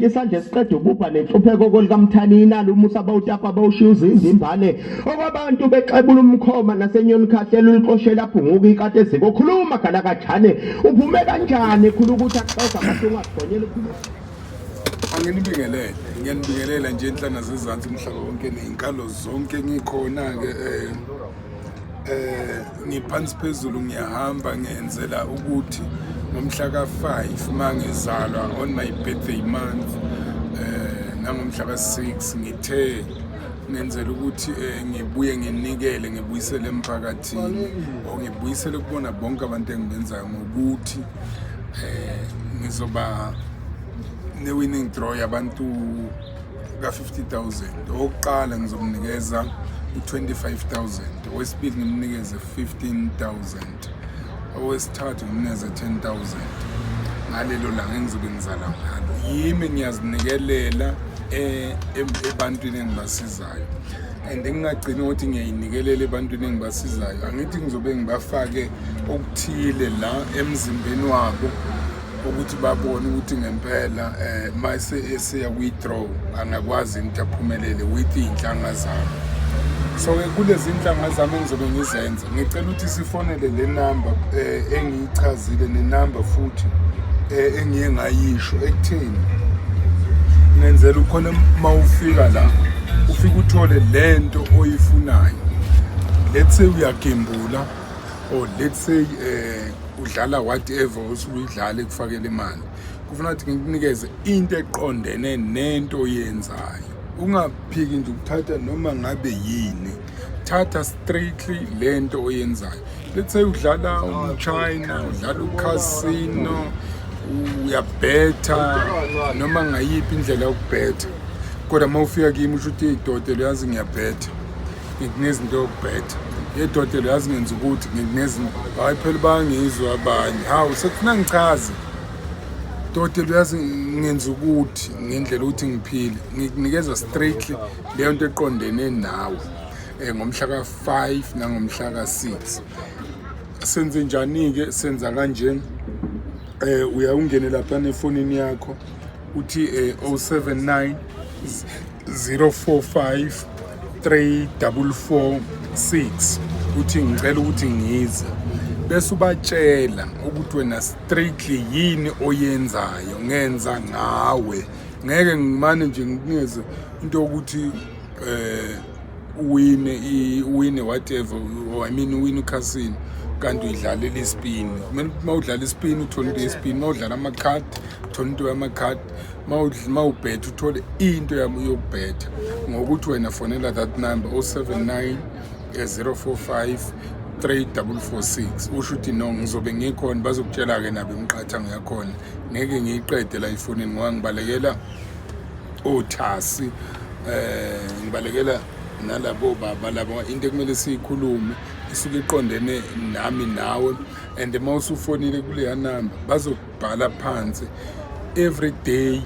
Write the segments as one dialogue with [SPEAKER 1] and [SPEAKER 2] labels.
[SPEAKER 1] Isandla esiqeda ububha nenhlupheko kolikamthani umusa bawutapa bawushiya uzindimbane okwabantu bexebula umkhoma nasenyoni khahlela ulixoshela phunguka ikati eziko khuluma galakajane uphume kanjani khulu ukuthi axoga amahlungu agonyela ukhuluma.
[SPEAKER 2] Anginibingelele, ngiyanibingelela nje enhlana zezansi umhlaba wonke nezinkalo zonke. Ngikhona-ke ngiphansi phezulu, ngiyahamba ngenzela ukuthi ngomhla ka-5 mangizalwa on my birthday month, nangomhla ka-6 ngithe ngenzela ukuthi ngibuye nginikele, ngibuyisele emphakathini or ngibuyisele kubona bonke abantu engibenzayo ngokuthi ngizoba ne-winning draw yabantu ka-50,000. Owokuqala ngizomnikeza u-25,000, owesibili ngimnikeze 15,000, owesithathu ngimnikeze 10,000 ngalelo langa engizobe ngizala ngalo. Yimi ngiyazinikelela ebantwini engibasizayo, and ngingagcini ukuthi ngiyayinikelela ebantwini engibasizayo. Angithi ngizobe ngibafake okuthile la emzimbeni wabo ukuthi babone ukuthi ngempela mase eseya kwi-draw angakwazi ukuthi aphumelele with iy'nhlanga zami. So-ke kulezi nhlanga zami engizobe ngizenza, ngicela ukuthi sifonele le namba engiyichazile, nenamba futhi engiye ngayisho ekutheni ngenzela ukhona uma ufika la ufike uthole lento oyifunayo. Let's say uyagembula or let's say udlala whatever osuke uyidlala ekufakela imali, kufuna ukuthi ngikunikeze into eqondene nento oyenzayo. Ungaphiki nje ukuthatha noma ngabe yini, thatha strictly lento oyenzayo. Let's say udlala umchina, udlala ucasino, uyabhetha noma ngayiphi indlela yokubhetha, kodwa uma ufika kimi usho ukuthi, "Idodelo, uyazi ngiyabhetha, ngikunezinto yokubhetha. Yedodelo, yazi ngenza ukuthi ngikunezinto." Hayi phela bangizwa abanye. Hawu, sekufuna ngichaze. Dodelo, uyazi ngenza ukuthi ngendlela ukuthi ngiphile. Ngikunikeza straightly leyo nto eqondene nawe ngomhla ka-5 nangomhla ka-6. Senze njani-ke? Senza kanje, uya ungene lapha efonini yakho, uthi 079 045 3446, uthi ngicela ukuthi ngize, bese ubatshela ukuthi wena strictly yini oyenzayo. Ngenza ngawe, ngeke ngimane nje ngikunikeze into yokuthi uwine, uwine whatever, or I mean uwine ucasino kanti uyidlalela ispin. Kumele uma udlala ispin uthole into yespin, uma udlala amakhadi uthole into yamakhadi, uma ubhetha uthole into yokubhetha. Ngokuthi wena fonela that number 079 045 3446, usho ukuthi no, ngizobe ngikhona. Bazokutshela-ke nabo imiqathango yakhona. Ngeke ngiyiqede la efonini ngoba ngibalekela othasi, ngibalekela nalabo baba labo. Into ekumele siyikhulume isuke iqondene nami nawe, and uma usufonile kuleya number bazobhala phansi. Every day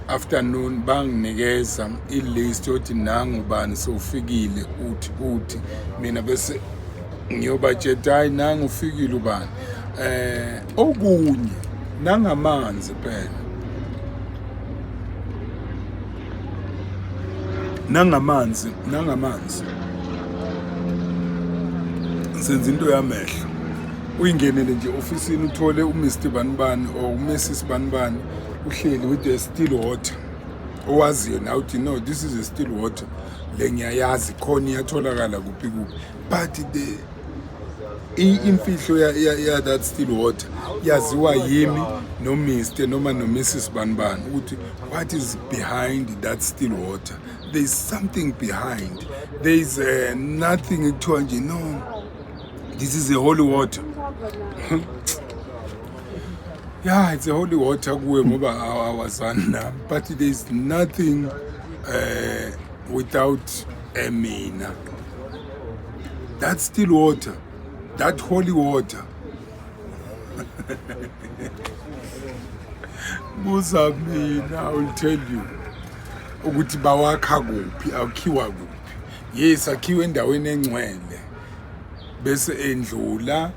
[SPEAKER 2] afternoon banginikeza i-list yokuthi nangu bani sewufikile, uthi mina bese ngiyobatshela, "Hayi, nangu ufikile ubani." Okunye nangamanzi phela, nangamanzi senza into yamehlo. Uyingenele nje ofisini, uthole uMr banibani or uMrs banibani uhleli with the still water owaziyo nawe uthi, "No, this is a still water le, ngiyayazi khona iyatholakala kuphi kuphi." But the imfihlo ya that still water yaziwa yimi no Mr noma no Mrs banibani ukuthi what is behind that still water. There is something behind. There is nothing ekuthiwa nje, no, this is a holy water. Yeah, it's a holy water kuwe ngoba awazani nami, but there is nothing without mina. That still water, that holy water, buza mina, I will tell you ukuthi bawakha kuphi, akhiwa kuphi. Yes, akhiwe endaweni engcwele, bese endlula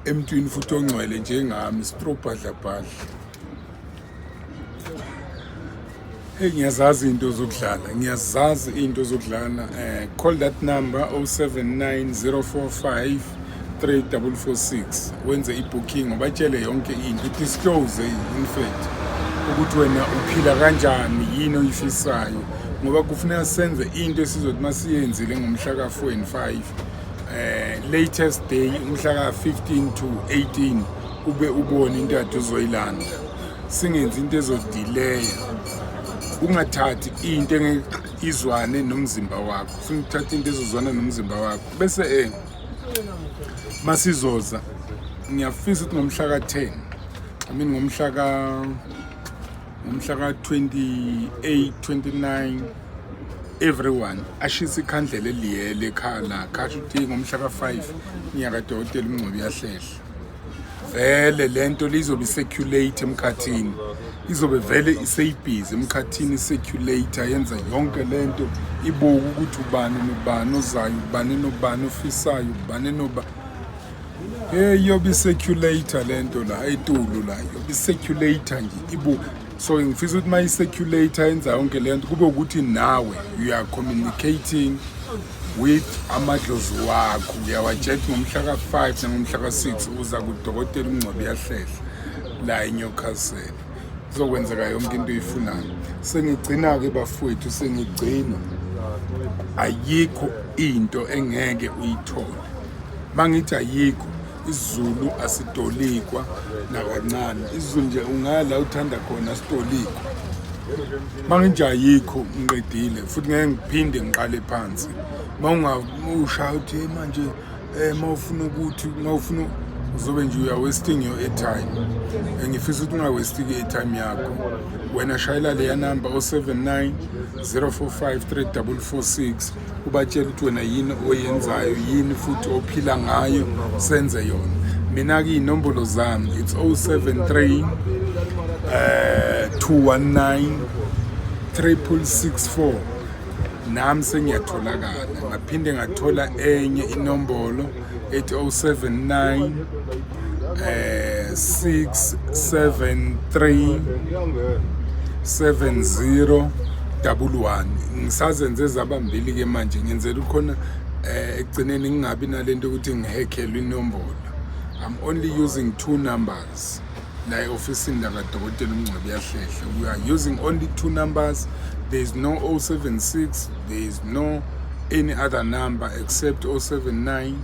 [SPEAKER 2] emntwini futhi ongcwele njengami, strobhadlabhadla. Hey, ngiyazazi into zokudlala, ngiyazazi into zokudlala. Call that number 079 045 3446, wenze i-booking, ubatshele yonke into, disclose in fact ukuthi wena uphila kanjani, yini oyifisayo, ngoba kufuneka senze into esizothi masiyenzile ngomhla ka-4 and 5, latest day umhla ka-15 to 18, ube ubone into kade uzoyilanda. Singenzi into ezodileya. Ungathathi into engeke izwane nomzimba wakho, ufuna ukuthatha into ezozwana nomzimba wakho. Bese masizoza, ngiyafisa ukuthi ngomhla ka-10, I mean ngomhla ka-28, 29, everyone ashise ikhandlela eliyele ekhaya lakhe, asho ukuthi ngomhla ka-5 ngiyakadokotela uMngcobo uyahlehla. Vele lento lizobe i-circulate emkhathini, izobe vele iseyibhizi emkhathini, i-circulate, yenza yonke lento, ibuka ukuthi ubani nobani ozayo, ubani nobani ofisayo, ubani noba. Hey, yobe i-circulate lento la etulu la, yobe i-circulate nje ibuka. So ngifisa ukuthi uma i-circulate yenza yonke lento, kube ukuthi nawe you are communicating with amadlozi wakho, uyawatshela ngomhla ka-5 nangomhla ka-6 uza kudokotela uMngcobo uyahlehla la eNewcastle, kuzokwenzeka yonke into oyifunayo. Sengigcina-ke bafowethu, sengigcina, ayikho into engeke uyithole. Mangithi ayikho, isiZulu asitolikwa nakancane. isiZulu nje ungaya la uthanda khona, sitolikwa. Mangithi ayikho, ngiqedile, futhi ngeke ngiphinde ngiqale phansi. Uma ushaya uthi, "Hey, manje mawufuna ukuthi mawufuna," uzobe nje uya wasting your airtime. Ngifisa ukuthi unga-waste i-airtime yakho. Wena shayela leya number 079 045 3446, ubatshela ukuthi wena yini oyenzayo, yini futhi ophila ngayo, senze yona. Mina-ke iy'nombolo zami, it's 073 219 3664. Nami sengiyatholakala, ngaphinde ngathola enye inombolo ethi 079 673 7011. Ngisazenze zabambili ke manje, ngenzela ukhona ekugcineni ngingabi nalento ukuthi ngihekhelwe inombolo. I'm only using two numbers la e-ofisini lakadokotela uMngcwabi Yahlehla. We are using only two numbers. There is no 076, there is no any other number except 079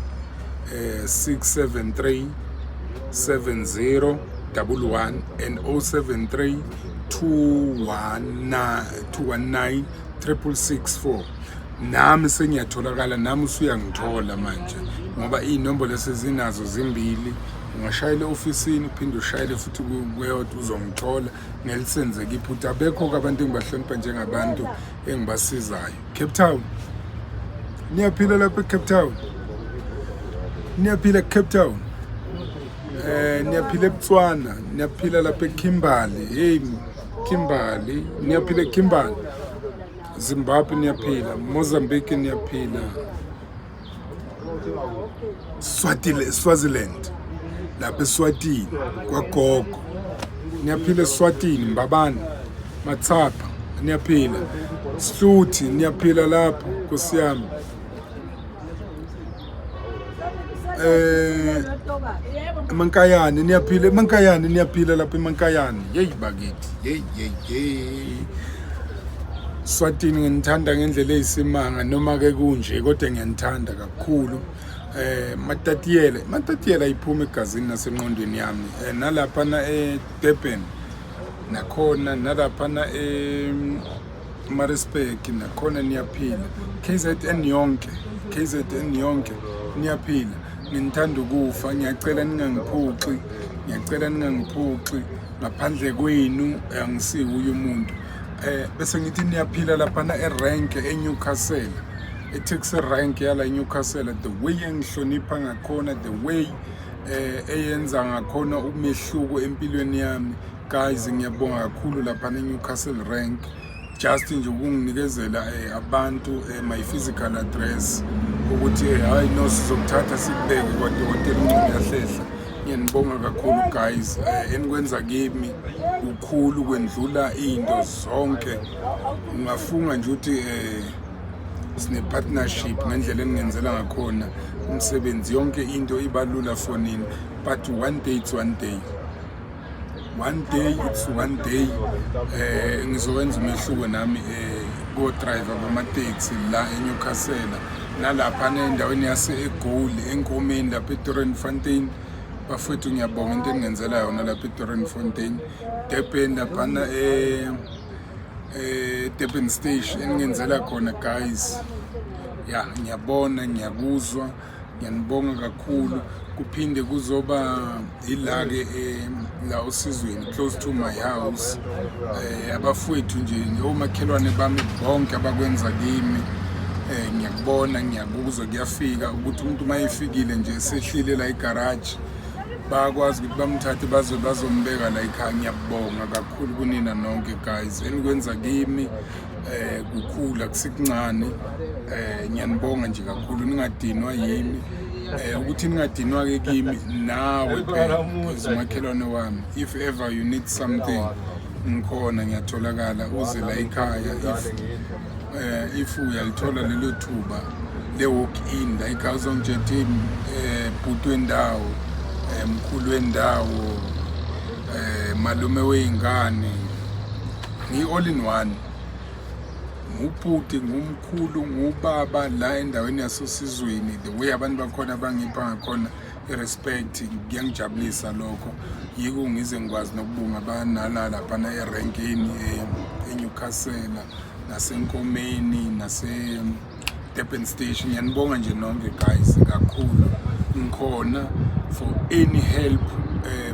[SPEAKER 2] 673 7011 and 073 219 219 3664. Nami sengiyatholakala, nami usuyangithola manje, ngoba iy'nombolo esezinazo zimbili. Ungashayela e-ofisini, uphinde ushayele futhi kweyodwa, uzongithola ngelisenzeka iphutha. Abekho-ke abantu engibahlonipha njengabantu engibasizayo. Cape Town, niyaphila lapha e-Cape Town? Niyaphila e-Cape Town? Niyaphila eBotswana? Niyaphila lapha eKimberley? Hey Kimberley, niyaphila eKimberley? Zimbabwe niyaphila? Mozambique niyaphila? Swatile, Swaziland, lapha eSwatini kwagogo, niyaphila eSwatini? Mbabane, Matsapha, niyaphila? Sihluthi, niyaphila lapho, Nkosi yami? Emankayane niyaphila? Emankayane niyaphila lapha emankayane? Yeyi bakithi, yeyi yeyi yeyi, Swatini nginithanda ngendlela eyisimanga, noma ke kunje, kodwa ngiyanithanda kakhulu. Matatiyele, Matatiyele ayiphuma egazini nasenqondweni yami. Nalapha na eDurban nakhona, nalapha na e Maritzburg nakhona niyaphila? KZN yonke, KZN yonke niyaphila? Nginithanda ukufa. Ngiyacela ningangiphuxi, ngiyacela ningangiphuxi. Ngaphandle kwenu angisiwuye umuntu. Bese ngithi niyaphila lapha na erank eNewcastle, e-taxi rank yala eNewcastle? The way engihlonipha ngakhona, the way eyenza ngakhona umehluko empilweni yami, guys, ngiyabonga kakhulu lapha eNewcastle rank, just nje ukunginikezela abantu my physical address, ukuthi hayi no, sizokuthatha sikubeke kwadokotela uNgcobo Yahlehla. Ngiyanibonga kakhulu guys, enikwenza kimi kukhulu kwendlula izinto zonke. Ungafunga nje ukuthi sine partnership ngendlela eningenzela ngakhona umsebenzi, yonke into iba lula for nina. But one day it's one day, one day it's one day. Ngizokwenza umehluko nami ko driver bama-taxi la eNewcastle nalapha endaweni yase eGoli, enkomeni lapha eDoornfontein. Bafowethu, ngiyabonga into eningenzela yona lapha eDoornfontein, Durban, laphana Durban Station eningenzela khona guys. Ya, ngiyabona, ngiyakuzwa, ngiyanibonga kakhulu. Kuphinde kuzoba ila-ke la Osizweni, close to my house. Abafowethu nje, omakhelwane bami bonke abakwenza kimi, ngiyakubona, ngiyakuzwa, kuyafika ukuthi umuntu uma efikile nje, sehlile la igaraji, bayakwazi ukuthi bamthathe baze bazombeka la ekhaya. Ngiyabonga kakhulu kunina nonke guys, enikwenza kimi kukhula kusikuncane. Ngiyanibonga nje kakhulu, ningadinwa yimi. Ukuthi ningadinwa ke kimi, nawe phela as umakhelwane wami, if ever you need something, ngikhona, ngiyatholakala, uze la ekhaya. If uyalithola lelo thuba le walk in la ekhaya, uzongitshela bhuti wendawo, mkhulu wendawo, malume wey'ngane, ngi all in one, ngubhuti, ngumkhulu, ngubaba la endaweni yaseSizweni. The way abantu bakhona bangipha ngakhona i-respect, kuyangijabulisa lokho. Yiko ngize ngikwazi nokubunga banala laphana erenkini eNewcastle naseNkomeni nase Durban Station. Ngiyanibonga nje nonke guys kakhulu. Ngikhona for any help.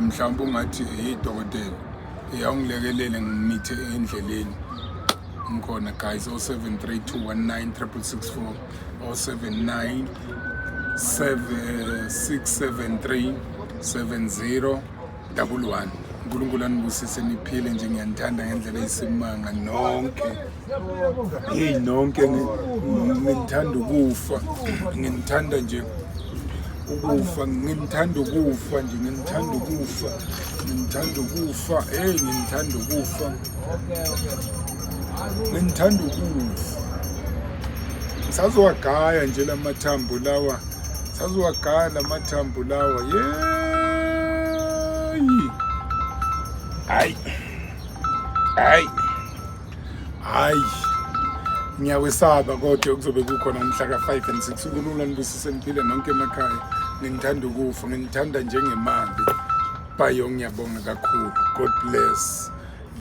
[SPEAKER 2] Mhlawumbe ungathi, "Hey dokotela, eyawungilekelele, ngimithe endleleni," ngikhona guys. 0732196664, 079 673 7011. uNkulunkulu anibusise, niphile nje. Ngiyanithanda ngendlela eyisimanga nonke. Hey, nonke nginithanda ukufa, nginithanda nje ukufa, nginithanda ukufa nje, nginithanda ukufa, nginithanda ukufa. Hey, nginithanda ukufa, nginithanda ukufa. Sazowagaya nje lamathambo lawa, sazowagaya lamathambo lawa. Yeyi, hayi hayi hayi, ngiyawesaba kodwa kuzobe kukhona umhla ka-5 and 6. UNkulunkulu anibusise, niphile nonke emakhaya. Nginithanda ukufa, nginithanda njengemali bayo. Ngiyabonga kakhulu, God bless.